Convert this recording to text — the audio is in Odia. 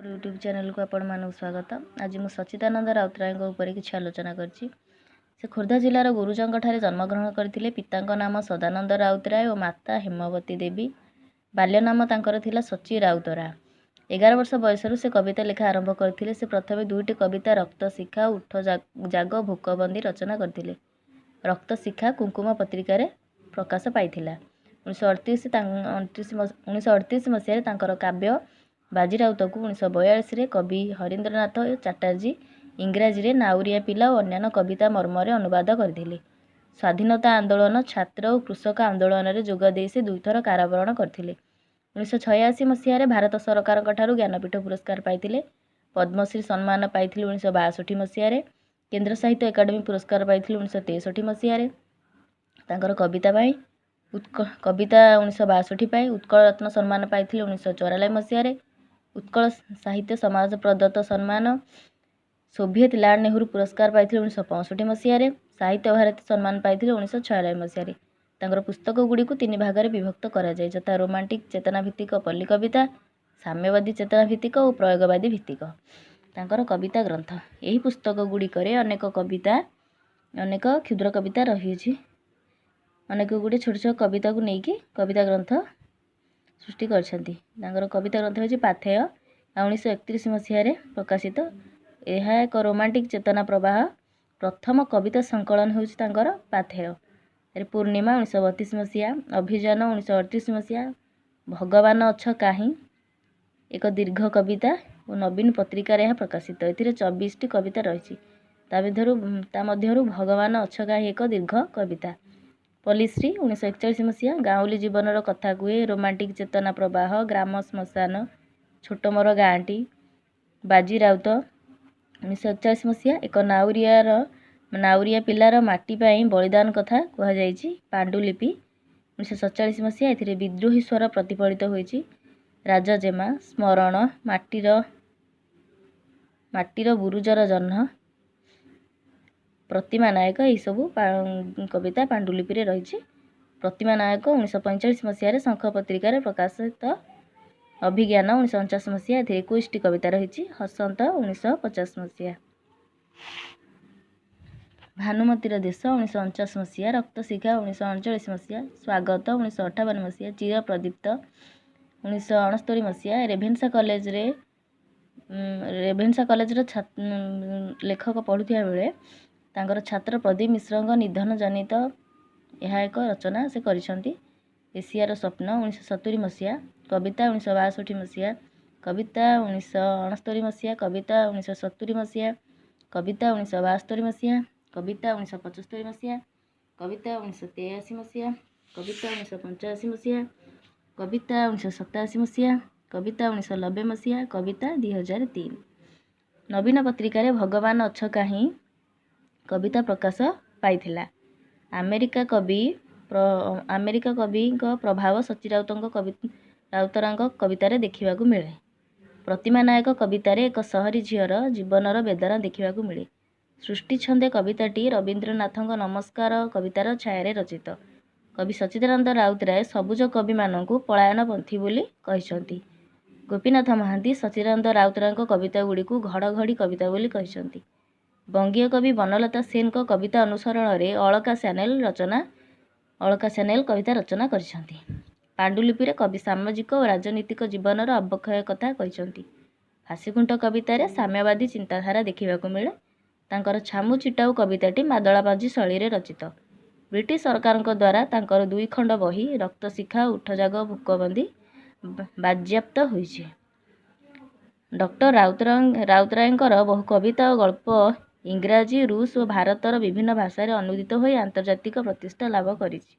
ୟୁଟ୍ୟୁବ୍ ଚ୍ୟାନେଲକୁ ଆପଣମାନଙ୍କୁ ସ୍ୱାଗତ। ଆଜି ମୁଁ ସଚ୍ଚିଦାନନ୍ଦ ରାଉତରାୟଙ୍କ ଉପରେ କିଛି ଆଲୋଚନା କରିଛି। ସେ ଖୋର୍ଦ୍ଧା ଜିଲ୍ଲାର ଗୁରୁଜଙ୍କଠାରେ ଜନ୍ମଗ୍ରହଣ କରିଥିଲେ। ପିତାଙ୍କ ନାମ ସଦାନନ୍ଦ ରାଉତରାୟ ଓ ମାତା ହେମବତୀ ଦେବୀ। ବାଲ୍ୟ ନାମ ତାଙ୍କର ଥିଲା ସଚ୍ଚି ରାଉତରା। 11 ବର୍ଷ ବୟସରୁ ସେ କବିତା ଲେଖା ଆରମ୍ଭ କରିଥିଲେ। ସେ ପ୍ରଥମେ ଦୁଇଟି କବିତା ରକ୍ତଶିଖା ଓ ଉଠ ଜାଗ ଭୋକବନ୍ଦୀ ରଚନା କରିଥିଲେ। ରକ୍ତଶିଖା କୁଙ୍କୁମ ପତ୍ରିକାରେ ପ୍ରକାଶ ପାଇଥିଲା। 1938 ମସିହାରେ ତାଙ୍କର କାବ୍ୟ ବାଜିରାଉତକୁ 1942ରେ କବି ହରୀନ୍ଦ୍ରନାଥ ଚାଟାର୍ଜୀ ଇଂରାଜୀରେ ନାଉରିଆ ପିଲା ଓ ଅନ୍ୟାନ୍ୟ କବିତା ମର୍ମରେ ଅନୁବାଦ କରିଥିଲେ। ସ୍ୱାଧୀନତା ଆନ୍ଦୋଳନ, ଛାତ୍ର ଓ କୃଷକ ଆନ୍ଦୋଳନରେ ଯୋଗ ଦେଇ ସେ ଦୁଇଥର କାରାବରଣ କରିଥିଲେ। 1986 ମସିହାରେ ଭାରତ ସରକାରଙ୍କ ଠାରୁ ଜ୍ଞାନପୀଠ ପୁରସ୍କାର ପାଇଥିଲେ। ପଦ୍ମଶ୍ରୀ ସମ୍ମାନ ପାଇଥିଲେ 1962 ମସିହାରେ। କେନ୍ଦ୍ର ସାହିତ୍ୟ ଏକାଡେମୀ ପୁରସ୍କାର ପାଇଥିଲେ 1963 ମସିହାରେ। ତାଙ୍କର କବିତା ପାଇଁ କବିତା 1962 ପାଇଁ ଉତ୍କଳ ରତ୍ନ ସମ୍ମାନ ପାଇଥିଲେ 1994 ମସିହାରେ। ଉତ୍କଳ ସାହିତ୍ୟ ସମାଜ ପ୍ରଦତ୍ତ ସମ୍ମାନ ସୋଭିଏତ ଲ୍ୟାଣ୍ଡ ନେହେରୁ ପୁରସ୍କାର ପାଇଥିଲେ 1965 ମସିହାରେ। ସାହିତ୍ୟ ଭାରତୀ ସମ୍ମାନ ପାଇଥିଲେ 1996 ମସିହାରେ। ତାଙ୍କର ପୁସ୍ତକ ଗୁଡ଼ିକୁ ତିନି ଭାଗରେ ବିଭକ୍ତ କରାଯାଏ, ଯଥା ରୋମାଣ୍ଟିକ୍ ଚେତନା ଭିତ୍ତିକ ପଲ୍ଲୀ କବିତା, ସାମ୍ୟବାଦୀ ଚେତନା ଭିତ୍ତିକ ଓ ପ୍ରୟୋଗବାଦୀ ଭିତ୍ତିକ। ତାଙ୍କର କବିତା ଗ୍ରନ୍ଥ ଏହି ପୁସ୍ତକ ଗୁଡ଼ିକରେ ଅନେକ କବିତା, ଅନେକ କ୍ଷୁଦ୍ର କବିତା ରହିଅଛି। ଅନେକ ଗୁଡ଼ିଏ ଛୋଟ ଛୋଟ କବିତାକୁ ନେଇକି କବିତା ଗ୍ରନ୍ଥ ସୃଷ୍ଟି କରିଛନ୍ତି। ତାଙ୍କର କବିତା ଗ୍ରନ୍ଥ ହେଉଛି ପାଥେୟ, 1931 ମସିହାରେ ପ୍ରକାଶିତ। ଏହା ଏକ ରୋମାଣ୍ଟିକ୍ ଚେତନା ପ୍ରବାହ। ପ୍ରଥମ କବିତା ସଂକଳନ ହେଉଛି ତାଙ୍କର ପାଥେୟ। ପୂର୍ଣ୍ଣିମା 1932 ମସିହା, ଅଭିଯାନ 1938 ମସିହା, ଭଗବାନ ଅଛ କାହିଁ ଏକ ଦୀର୍ଘ କବିତା ଓ ନବୀନ ପତ୍ରିକାରେ ଏହା ପ୍ରକାଶିତ। ଏଥିରେ 24ଟି କବିତା ରହିଛି। ତା ମଧ୍ୟରୁ ଭଗବାନ ଅଛ କାହିଁ ଏକ ଦୀର୍ଘ କବିତା। ପଲ୍ଲୀଶ୍ରୀ 1941 ମସିହା, ଗାଉଁଲି ଜୀବନର କଥା କୁହେ, ରୋମାଣ୍ଟିକ୍ ଚେତନା ପ୍ରବାହ, ଗ୍ରାମ ଶ୍ମଶାନ, ଛୋଟ ମୋର ଗାଁଟି, ବାଜି ରାଉତ 1941 ମସିହା, ଏକ ନାଉରିଆ ପିଲାର ମାଟି ପାଇଁ ବଳିଦାନ କଥା କୁହାଯାଇଛି। ପାଣ୍ଡୁଲିପି 1947 ମସିହା, ଏଥିରେ ବିଦ୍ରୋହୀ ସ୍ୱର ପ୍ରତିଫଳିତ ହୋଇଛି। ରାଜଜେମା, ସ୍ମରଣ, ମାଟିର ବୁରୁଜର ଜହ୍ନ, ପ୍ରତିମା ନାୟକ, ଏହିସବୁ କବିତା ପାଣ୍ଡୁଲିପିରେ ରହିଛି। ପ୍ରତିମା ନାୟକ 1945 ମସିହାରେ ଶଙ୍ଖ ପତ୍ରିକାରେ ପ୍ରକାଶିତ। ଅଭିଜ୍ଞାନ 1949 ମସିହା, ଏଥିରେ 21ଟି କବିତା ରହିଛି। ହସନ୍ତ 1950 ମସିହା, ଭାନୁମତୀର ଦେଶ 1949 ମସିହା, ରକ୍ତଶିଖା 1939 ମସିହା, ସ୍ୱାଗତ 1958 ମସିହା, ଚିର ପ୍ରଦୀପ୍ତ 1969 ମସିହା। ରେଭେନ୍ସା କଲେଜର ଲେଖକ ପଢ଼ୁଥିବା ବେଳେ ତାଙ୍କର ଛାତ୍ର ପ୍ରଦୀପ ମିଶ୍ରଙ୍କ ନିଧନ ଜନିତ ଏହା ଏକ ରଚନା ସେ କରିଛନ୍ତି। ଏସିଆର ସ୍ୱପ୍ନ 1970 ମସିହା, କବିତା 1962 ମସିହା, କବିତା 1969 ମସିହା, କବିତା 1970 ମସିହା, କବିତା 1972 ମସିହା, କବିତା 1975 ମସିହା, କବିତା 1983 ମସିହା, କବିତା 1985 ମସିହା, କବିତା 1987 ମସିହା, କବିତା 1990 ମସିହା, କବିତା 2003। ନବୀନ ପତ୍ରିକାରେ ଭଗବାନ ଅଛ କାହିଁ କବିତା ପ୍ରକାଶ ପାଇଥିଲା। ଆମେରିକା କବିଙ୍କ ପ୍ରଭାବ ସଚ୍ଚି ରାଉତରାଙ୍କ କବିତାରେ ଦେଖିବାକୁ ମିଳେ। ପ୍ରତିମା ନାୟକ କବିତାରେ ଏକ ସହରୀ ଝିଅର ଜୀବନର ବେଦନା ଦେଖିବାକୁ ମିଳେ। ସୃଷ୍ଟି ଛନ୍ଦେ କବିତାଟି ରବୀନ୍ଦ୍ରନାଥଙ୍କ ନମସ୍କାର କବିତାର ଛାୟାରେ ରଚିତ। କବି ସଚ୍ଚିଦାନନ୍ଦ ରାଉତରାୟ ସବୁଜ କବିମାନଙ୍କୁ ପଳାୟନପନ୍ଥୀ ବୋଲି କହିଛନ୍ତି। ଗୋପୀନାଥ ମହାନ୍ତି ସଚ୍ଚିଦାନନ୍ଦ ରାଉତରାୟଙ୍କ କବିତା ଗୁଡ଼ିକୁ ଘଡ଼ଘଡ଼ି କବିତା ବୋଲି କହିଛନ୍ତି। ବଙ୍ଗୀୟ କବି ବନଲତା ସେନଙ୍କ କବିତା ଅନୁସରଣରେ ଅଳକା ସାନ୍ୟାଲ କବିତା ରଚନା କରିଛନ୍ତି। ପାଣ୍ଡୁଲିପିରେ କବି ସାମାଜିକ ଓ ରାଜନୈତିକ ଜୀବନର ଅବକ୍ଷୟ କଥା କହିଛନ୍ତି। ଫାଶୀଖୁଣ୍ଟ କବିତାରେ ସାମ୍ୟବାଦୀ ଚିନ୍ତାଧାରା ଦେଖିବାକୁ ମିଳେ। ତାଙ୍କର ଛାମୁ ଚିଟାଉ କବିତାଟି ମାଦଳାପାଞ୍ଜି ଶୈଳୀରେ ରଚିତ। ବ୍ରିଟିଶ ସରକାରଙ୍କ ଦ୍ୱାରା ତାଙ୍କର ଦୁଇ ଖଣ୍ଡ ବହି ରକ୍ତଶିଖା ଓ ଉଠଜାଗ ଭୋକବନ୍ଦୀ ବାଜ୍ୟାପ୍ତ ହୋଇଛି। ଡକ୍ଟର ରାଉତରାୟଙ୍କର ବହୁ କବିତା ଓ ଗଳ୍ପ ଇଂରାଜୀ, ରୁଷ ଓ ଭାରତର ବିଭିନ୍ନ ଭାଷାରେ ଅନୁଦିତ ହୋଇ ଆନ୍ତର୍ଜାତିକ ପ୍ରତିଷ୍ଠା ଲାଭ କରିଛି।